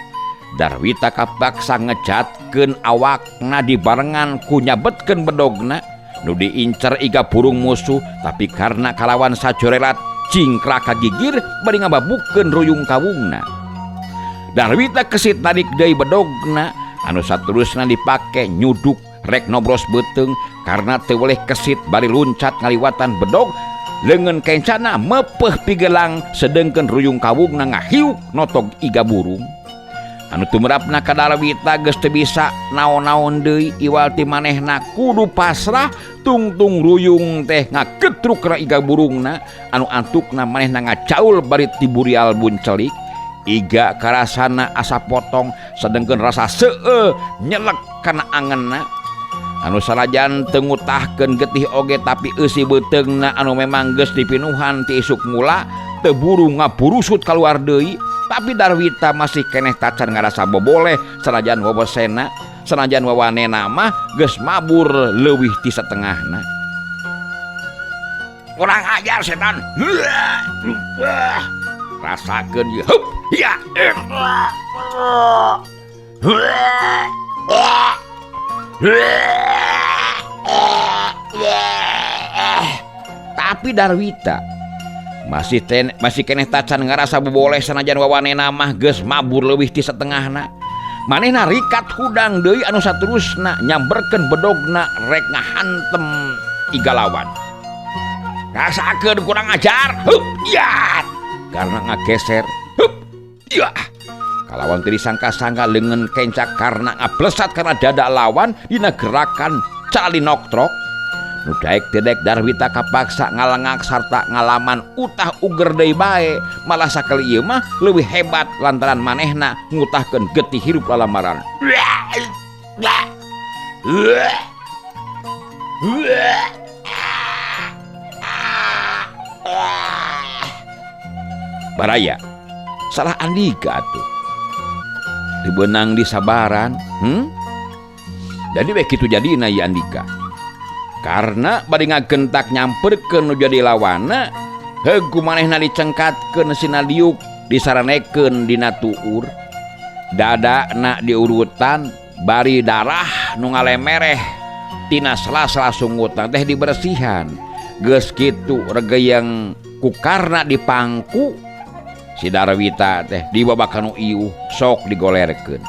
Darwita kapaksa ngecatkeun awakna dibarengan ku nyabetkeun bedogna nu diincer iga burung musuh tapi karena kalawan sacorelat cingkrak kagigir bari ngababukeun ruyung kawungna. Darwita kesit narik deui bedogna anu saterusna dipake nyuduk rek nobros beuteung karena teu weleh kesit bari luncat ngaliwatan bedog leungeun kencana mepeuh pigelang sedengkeun ruyung kawungna ngahiuk notog iga burung. Anu tumrapna ka Darwita geus teu bisa naon-naon deui iwal ti manehna kudu pasrah tungtung ruyung teh ngagetruk kana iga burungna anu antukna manehna ngacaul bari tiburial buncelik. Iga karasana asa potong sedengkeun rasa seueuh nyelek kana angenna anu sanajan teu ngutahkeun getih oge tapi eusi beuteungna anu memang geus dipinuhan ti isuk mula teu buru ngaburusut kaluar deui. Tapi Darwita masih keneh tacan ngarasa boboleh sanajan wewesena sanajan wawanena mah geus mabur leuwih ti satengahna. Kurang ajar setan. Rasakeun ieu. Hup. Ya. Tapi Darwita masih keneh tacan ngarasa boboleh sanajan wawanena mah geus mabur leuwih ti satengahna. Manehna rikat hudang deui anu saterusna nyamberkeun bedogna rek ngahantem iga lawan. Rasakeun kurang ajar. Hup, ya. Karena ngageser. Hup, ya. Kalawan teu disangka-sangka leungeun kencak karena ngablesat kana dada lawan dina gerakan calinoktrok. Nu daek teu daek Darwita kapaksa ngalengak sarta ngalaman utah uger deui bae malah sakali ieu mah leuwih hebat lantaran manehna ngutahkeun getih hirup lalamaran. Baraya salah Andika atuh dibenang di sabaran, Jadi we kitu jadina ieu Andika. Karena bari ngagentak nyamperkeun nu jadi lawanna, heug ku manehna dicengkatkeun sina diuk disaranekeun dina tuur. Dadana diurutan bari darah nu ngalemereh tina sela-sela sungutna teh dibersihan. Geus kitu regeyang ku karna dipangku si Darwita teh dibabakan nu iuh sok digolerkeun.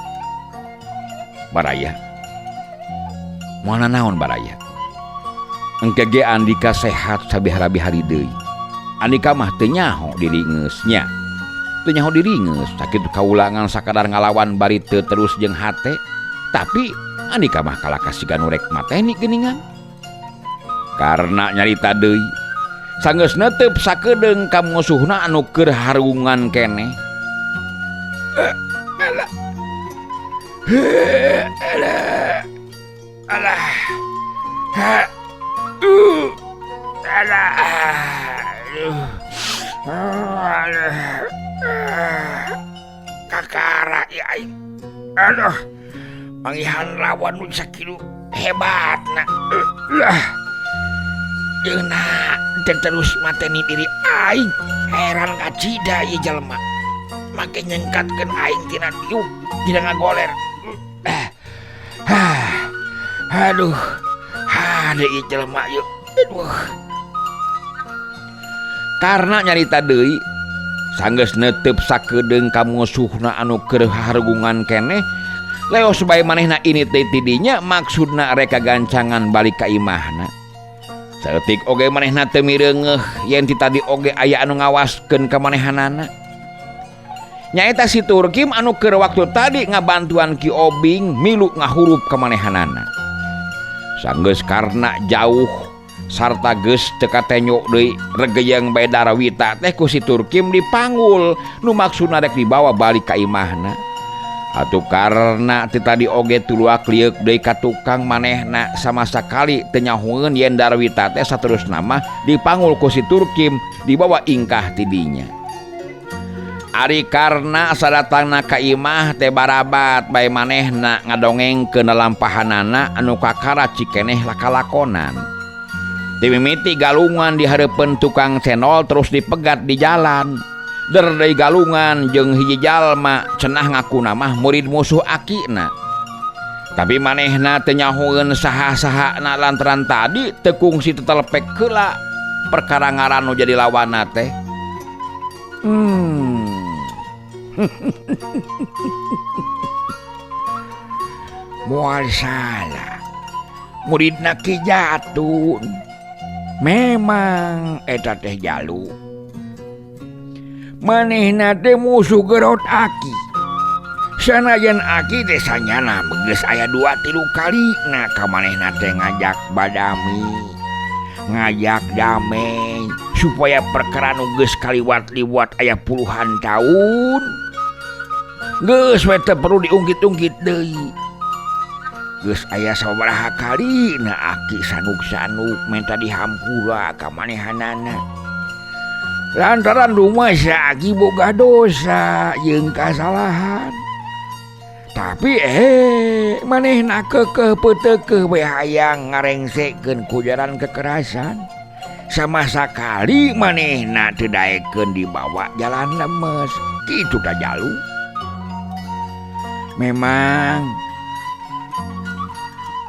Baraya. Moal naon baraya? Engke ge Andika sehat sabihara-bihari deui. Andika mah teu nyaho diringeus nya. Teu nyaho diringeus sakitu kaulangan sakadar ngalawan bari teu terus jeung hate. Tapi Andika mah kalakah siga nu rek mateni geuningan. Karena nyarita deui sanggeus neuteup sakedeung ka musuhna anu keur harungan keneh. Alah. Alah. Alah. Alah. Alah. Kakara ieu aing. Aduh. Manggihan lawan nu sakitu hebatna. Lah. Jeung terus mateni diri aing. Heran kacida ieu jelema. Make nyengkatkeun aing tina diuk dina ngagoler. Aduh, hade ieu jelema ieu. Aduh. Karna nyarita deui sanggeus neuteup sakedeung ka musuhna anu keur harugungan keneh, leos bae manehna ini teh tidinya maksudna rek kagancangan balik ka imahna. Saeutik oge manehna teu mireungeuh yen ti tadi oge aya anu ngawaskeun ka manehanana. Nyaeta si Turkim anu keur waktu tadi ngabantuan Ki Obing milu ngahurup ka manehanana. Sanggeus Karna jauh sarta geus teu katenyo deui regeyeng bae Darwita teh ku si Turkim dipanggul nu maksudna rek dibawa balik ka imahna. Atuh karna ti tadi oge tuluak lieuk deui ka tukang manehna sama sakali teu nyahoeun yen Darwita teh saterusna mah dipanggul ku si Turkim dibawa ingkah ti dinya. Ari Karna sadatangna ka imah teh barabat bae manehna ngadongengkeun lalampahanana anu kakara cikeneh lakalakonan. Dimimiti galungan di hareupeun tukang cenol terus dipegat di jalan. Der deui galungan jeung hiji jalma cenah ngakuna mah murid musuh akina. Tapi manehna teu nyahoeun saha-sahana lantaran tadi teu kungsi tetelepek heula perkara ngaran nu jadi lawanna teh. Moal salah. Muridna Ki Jatun. Memang eta teh jalu. Manehna teh musuh gerot aki. Sanajan aki teh sanyana geus aya 2-3 kali na ka manehna teh ngajak badami, ngajak damai supaya perkara nu geus kaliwat-liwat aya puluhan tahun geus we teu perlu diungkit-ungkit deui. Geus aya sababaraha kali na aki sanuk-sanuk menta dihampura ka manehanana. Lantaran rumasa aki boga dosa jeung kasalahan. Tapi manehna keukeuh peuteukeuh we hayang ngarengsekeun ku jalan kekerasan. Sama sakali manehna teu daekeun dibawa jalan lemes. Kitu ta jalu. Memang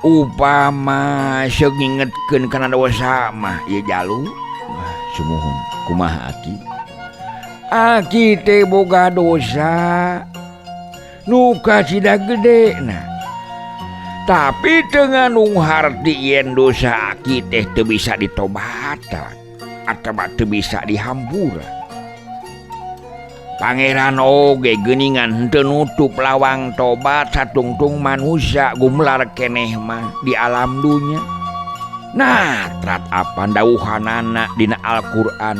upama seug ngingetkeun kana dosa mah ieu jalu. Wah, sumuhun kumaha aki? Aki teh boga dosa nu kacida gedena. Tapi teu ngandung harti yen dosa aki teh teu bisa ditobatan atawa teu bisa dihampura. Pangeran oge geuningan henteu nutup lawang tobat satungtung manusia gumelar keneh mah di alam dunya. Nah, trat apan dawuhanana dina Al-Qur'an.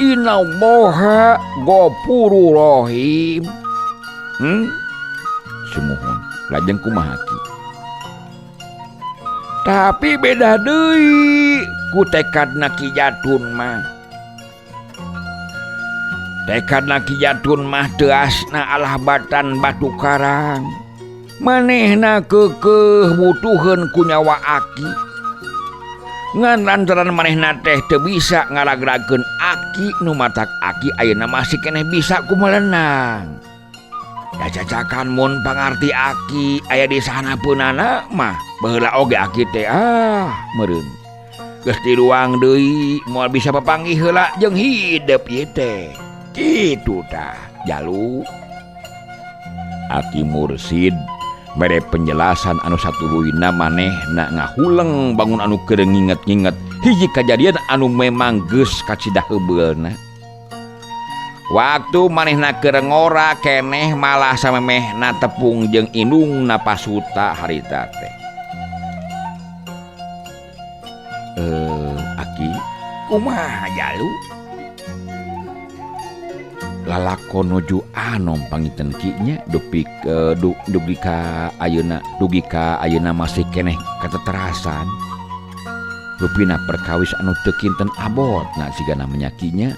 Innallaha ghafurur rahim. Sumuhun, lajeng kumaha ki? Tapi beda deui ku tekadna Ki Jatun mah. Tekadna Ki Jatun mah teuasna alah batan batu karang. Manehna keukeuh butuheun ku nyawa aki. Ngan lantaran manehna teh teu bisa ngaragrakeun aki nu matak aki ayeuna masih keneh bisa kumelenang. Da cacakan mun pangarti aki aya di sahanapeunana mah baheula oge aki teh meureun. Geus diruang deui moal bisa papanggih heula jeung hidep ieu teh. Kitu tah jalu. Aki Mursid mere penjelasan anu satuluyna manehna ngahuleng bangun anu keur nginget-nginget hiji kajadian anu memang geus kacida heubeulna. Waktu manehna keur ngora keneh malah samemehna tepung jeung indungna pasuta harita teh. Aki kumaha jalu? Lalakon nuju anom pangiten ki nya dupi ke dugi ka ayeuna dugi ka ayeuna masih keneh kateterasan. Rupina perkawis anu teu kinten abotna sigana menyakinya.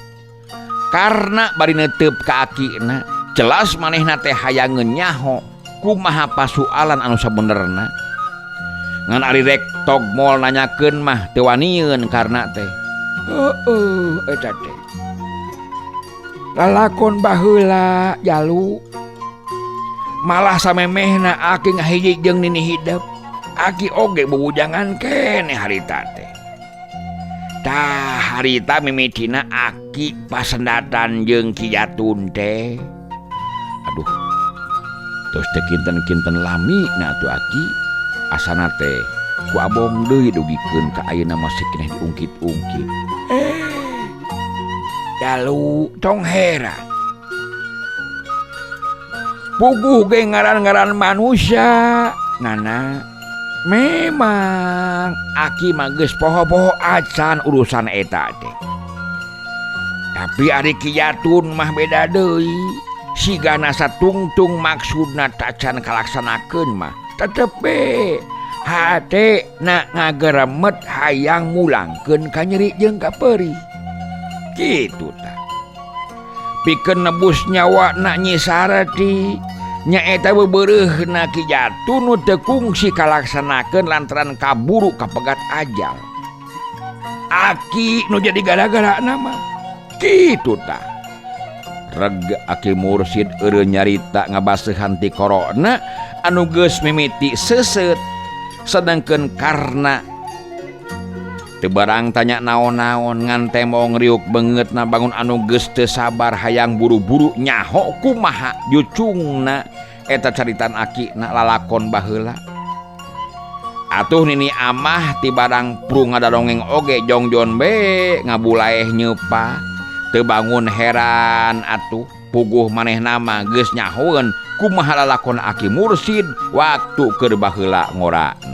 Karena bari neuteub ka akina, jelas manehna teh hayangeun nyaho kumaha pasualan anu sabenerna. Ngan ari rek tog moal nanyakeun mah teu wanieun karna teh. Heueuh eta teh. Lalakon baheula jalu. Malah samemehna aki ngahiji jeung nini hidep. Aki oge bubujangan keneh harita teh. Tah harita mimitina aki pasendatan jeung Ki Jatun teh. Aduh. Tos teu kinten-kinten lami na atuh aki. Asana teh ku abong deui dugikeun ka ayeuna masih keneh diungkit-ungkit. Dalu tong heran. Puguh ge ngaran-ngaran manusia nana memang aki mah geus poho-poho acan urusan eta teh. Tapi ari Ki Jatun mah beda deui. Sigana satungtung maksudna tacan kalaksanakeun mah tetep be hate na ngageremet hayang mulangkeun ka nyeri jeung ka peurih. Kitu tah. Pikeun nebus nyawa na Nyi Sarti nyaeta bebereuhna Ki Jatun nu teu kungsi kalaksanakeun lantaran kaburu kapegat ajal. Aki nu jadi gara-gara nama. Kitu tah. Reg Aki Mursid eureun nyarita ngabaseuhan ti korona anu geus mimiti seuseut. Sedangkeun karna teu barang tanya naon-naon ngan temong riuk beungeutna bangun anu geus teu sabar hayang buru-buru nyaho kumaha jucungna eta caritan aki na lalakon baheula. Atuh nini amah ti barang prung ngadadongeng oge jongjon be ngabulaeh nyeupa teu bangun heran atuh puguh manehna mah geus nyahoeun kumaha lalakon Aki Mursid waktu keur baheula ngorana.